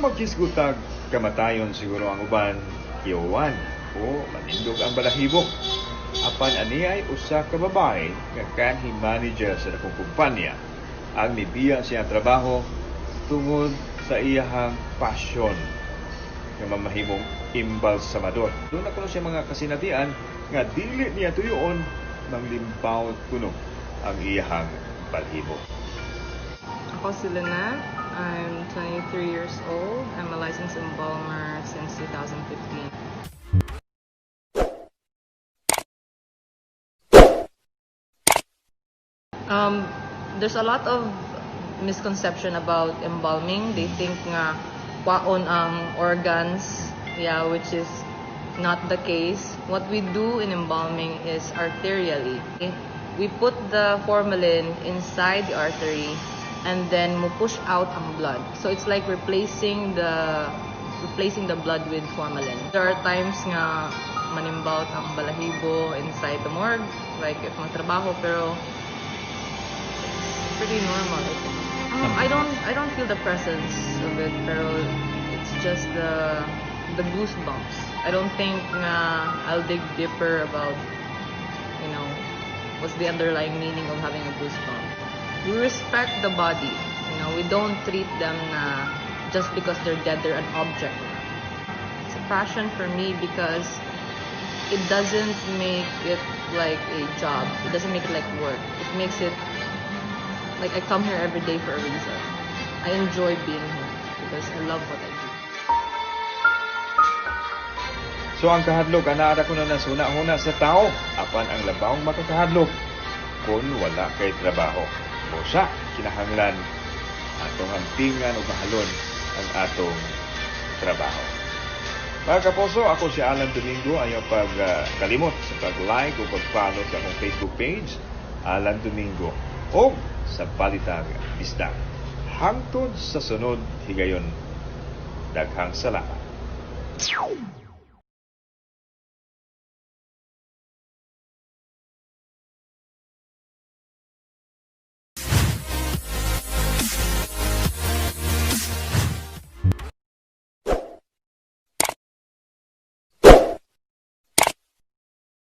Kung maghisgutag kamatayon, siguro ang uban kiyawan o manindog ang balahibo. Apan aniay usa ka babae nga kanhi manager sa dakong kumpanya ang nibiya sa iyang trabaho tungod sa iyahang passion nga mamahimong embalsamador. Duna kuno siya mga kasinatian nga dili niya tuyoon manglimbawot kuno ang iyahang balhibo. Ako si Lynette. I'm 23 years old. I'm a licensed embalmer since 2015. There's a lot of misconception about embalming. They think nga kwaon ang organs, yeah, which is not the case. What we do in embalming is arterially. We put the formalin inside the artery and then mo push out ang blood. So it's like replacing the blood with formalin. There are times nga manimbawot ang balahibo inside the morgue, like if magtrabaho, pero it's pretty normal, I think. I don't feel the presence of it, pero it's just the goosebumps. I don't think nga I'll dig deeper about what's the underlying meaning of having a goosebump. We respect the body. We don't treat them na just because they're dead, they're an object. It's a passion for me because it doesn't make it like a job. It doesn't make it like work. It makes it like I come here every day for a reason. I enjoy being here because I love what I do. So ang kahadlok anaa kuno na sa huna-huna sa tao, apan ang labawng makakahadlok kung wala kay trabaho. Busa kinahanglan atong ampingan o mahalon ang atong trabaho. Mga kapuso, ako si Alan Domingo. Ayaw pagkalimot sa pag-like o pag-follow sa akong Facebook page, Alan Domingo, o sa Balitang Bisdak. Hangtod sa sunod higayon, daghang salamat.